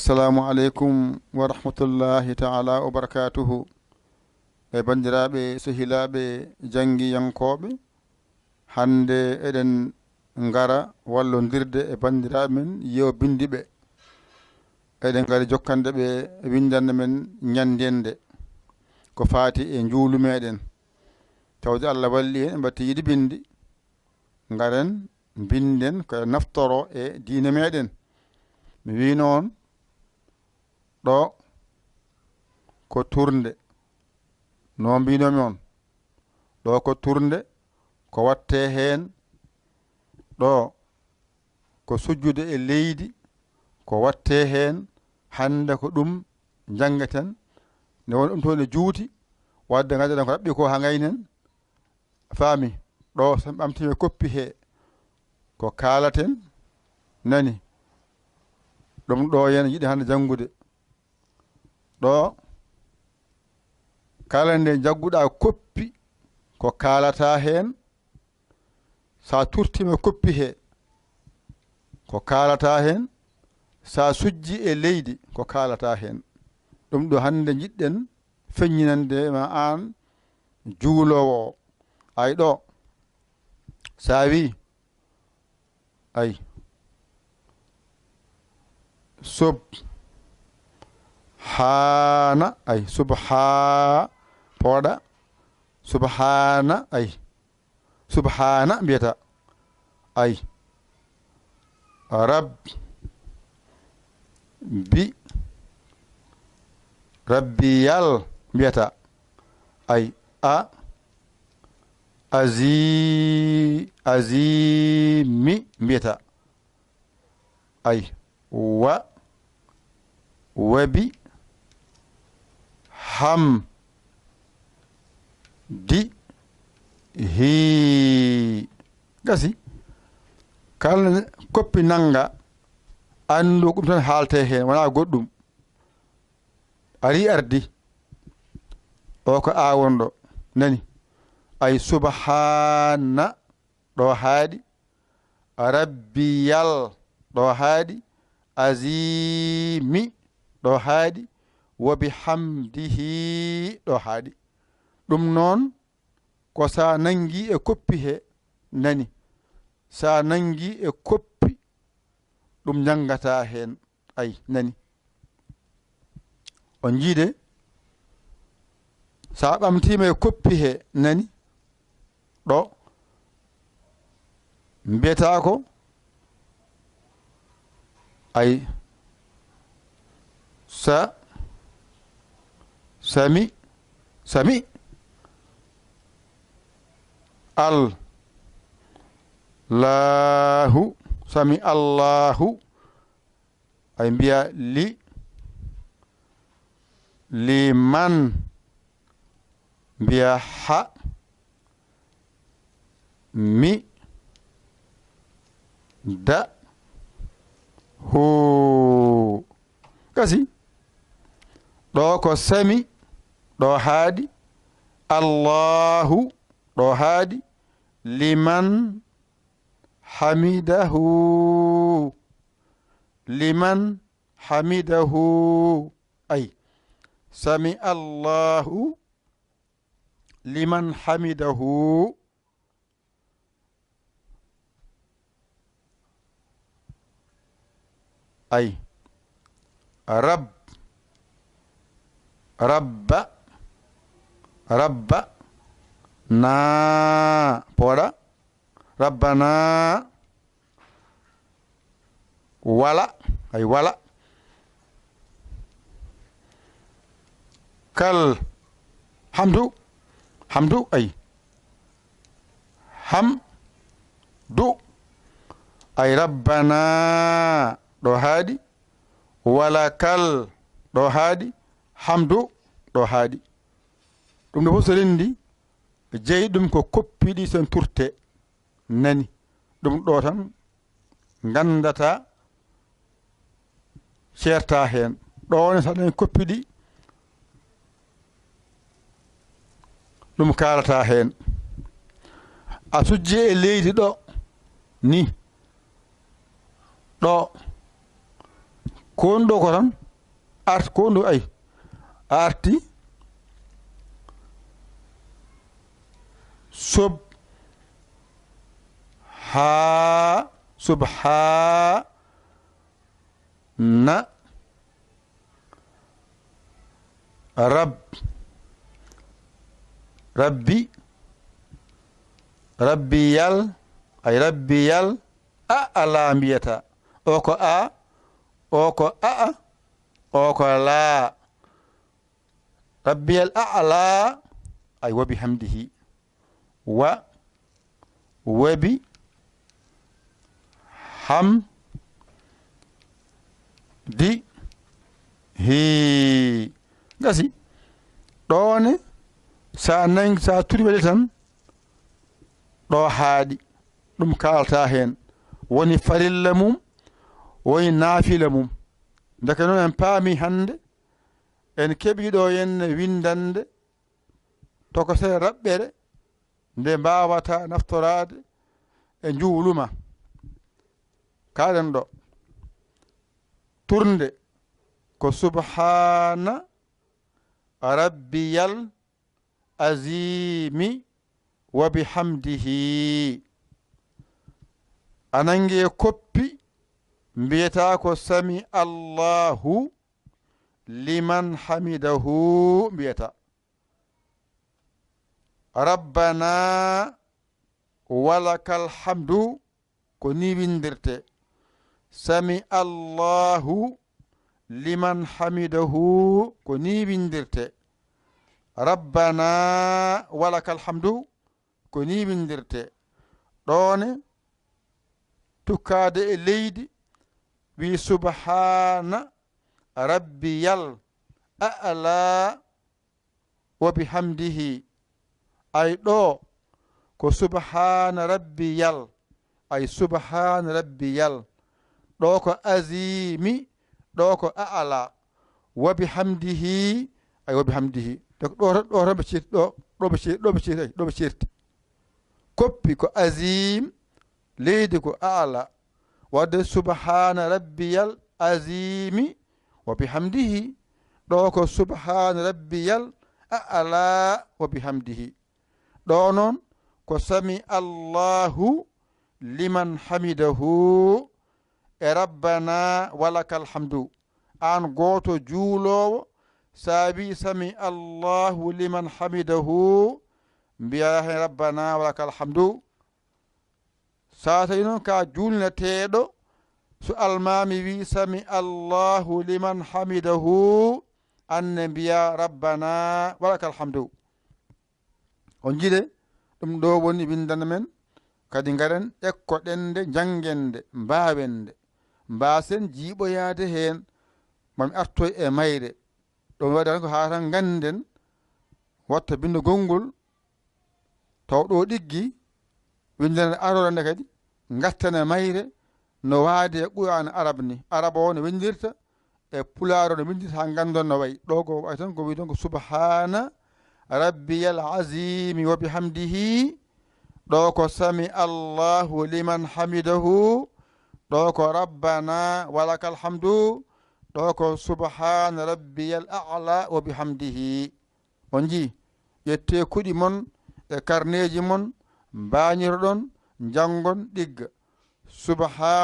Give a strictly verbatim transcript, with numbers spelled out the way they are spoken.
Assalamu aleykum wa rahmatullahi taala wa barakatuhu. E banndiraaɓe, sehilaaɓe, janngiyankooɓe, hannde eɗen ngara wallondirde e banndiraaɓe men yew binndi ɓe. Eɗen ngari jokkande ɓe winndande men ñanndende ko faati e njuulu meɗen. Tawde Allah walli en, en mbaɗti yiɗi binndi, ngaren mbinden ko naftoroo e diine meɗen. Mi wiino on, ɗo ko turnde. No mbiinomi on, ɗo ko turnde, ko watte heen, ɗo ko sujjude e leydi, ko watte heen, hannde ko ɗum njanngaten. Ne woni ɗum toon ne juuti, wadde ngannduɗen ko raɓɓi ko haa ngaynen. Faami, ɗo so ɓamtiima e koppi he, ko kaalaten, nani? Ɗum ɗo yen yiɗi hannde janngude. Ɗo, kala nde njagguɗaa koppi, ko kaalata heen. So a turtiima e koppi he, ko kaalata heen. So a sujji e leydi, ko kaalata heen. Ɗum ɗo hannde njiɗɗen feññinande ma aan juuloowo o. Ay ɗo, so a wii, ay, subhaana, ay, subhaa-, pooɗa, subhaana, ay, subhaana mbiyata, ay, rab-, bi-, rabbiyal mbiyata, ay, a-, azi-, azimi mbiyata, ay, wa-, wabi-, ham-, di-, hii. Gasi. Kala koppi nannga, anndu ko ɗum tan haalte heen, wonaa goɗɗum. Ari ardi. O ko a wonɗo. Nani? Ay, subhaana, ɗo haaɗi. Rabbiyal, ɗo haaɗi. Azimi, ɗo haaɗi. Wa bihamdihi, ɗo haaɗi. Ɗum noon, ko so a nanngi e koppi he, nani? So a nanngi e koppi, ɗum njanngataa heen. Ay, nani? On njiide, so a ɓamtiima e koppi he, nani? Ɗo, mbiyataa ko, ay, sa-, sami, sami, al-, laahu, sami Allahu, ay mbiya li, liman, mbiya ha, mi, da, hu. Gasi, ɗo ko sami, ɗo haaɗi, Allahu, ɗo haaɗi, liman hamidahu, liman hamidahu. Ay, sami Allahu liman hamidahu. Ay, rab-, rabba, rabba, na, pooɗa, rabbana, wala, ay, wala. Kal, hamdu, hamdu, ay. Hamdu, ay, rabbana, ɗo haaɗi. Wala kal, ɗo haaɗi. Hamdu, ɗo haaɗi. Ɗum ɗo fof so renndi, jeyi ɗum ko koppi ɗi sen turte. Nani? Ɗum ɗo tan nganndata, ceerta heen. Ɗo ne, so a nani koppi ɗi, ɗum kaalata heen. A sujji e leydi ɗo, ni. Ɗo. Ko woni ɗo ko tan art, ko woni ɗo, ay, a arti. Sob haa, sob haa na. Rab, rabbi, rabbiyal, ay rabbiyal a ala mbiyata. O ko a, o ko a, o ko laa. Rabbiyal a ala, ay wa bihamdihi. Wa, wa bi, ham, di, hi. Gasi. Ɗo ne, sa nangi, sa turi wele tan, ɗo haaɗi. Ɗum kaalta heen. Woni farilla mum, woni naafila mum. Ndeke noon en paami hannde, en keɓii ɗo henne winndannde tokosere raɓɓere nde mbaawata naftoraade e njuulu ma. Kaɗen ɗo. Turnde ko subhaana rabbiyal aziimi wa bihamdihi. A nangi e koppi, mbiyata ko sami Allahu liman hamidahu, mbiyata. Rabbana walakal hamdu, ko ni windirte. Sami Allahu liman hamidahu, ko ni windirte. Rabbana walakal hamdu, ko ni windirte. Ɗo ne, tukkaade e leydi, wi subhaana rabbiyal a'la wa bihamdihi. Ay ɗo ko subhaana rabbiyal, ay subhaana rabbiyal. Ɗo ko aziimi, ɗo ko a'la. Wa bihamdihi, ay wa bihamdihi. Donc ɗo tan, ɗo tan ɓe ceerti, ɗo, ɗo ɓe ceerti, ɗo ɓe ceerti, ay, ɗo ɓe ceerti. Koppi ko aziim, leydi ko a'la. Wadde subhaana rabbiyal aziimi wa bihamdihi. Ɗo ko subhaana rabbiyal a'la wa bihamdihi. Ɗo noon ko sami Allahu liman hamidahu e rabbana walakal hamdu. Aan gooto juuloowo, sa wi sami Allahu liman hamidahu, mbiya heen rabbana walakal hamdu. Sa tawi noon ka juulneteeɗo, so almaami wi sami Allahu liman hamidahu, aan ne mbiya rabbana walakal hamdu. On njiɗe, ɗum ɗo woni winndana men, kadi ngaren ekkoɗen nde, njanngen nde, mbaawen nde, mbaasen jiiɓoyaade heen. Mami artoy e mayre. Ɗum waɗi tan ko haa tan ngannden, watta binndugol ngol, taw ɗo ɗiggi, winndere aroore nde kadi, ngattane mayre, no waadi e Qur'aan Arab ni. Arab o no winndirta, e Pulaar o no winndirta, haa nganndon no wayi. Ɗo ko wayi tan ko wiy ɗon ko subhaana rabbiyal aziimi wa bihamdihi. Ɗo ko sami Allahu liman hamidahu. Ɗo ko rabbana walakal hamdu. Ɗo ko subhaana rabbiyal a'la wa bihamdihi. On njii, ƴettee kuɗi mon e karneeji mon, mbaañiroɗon, njanngon, ɗigga. Subhaana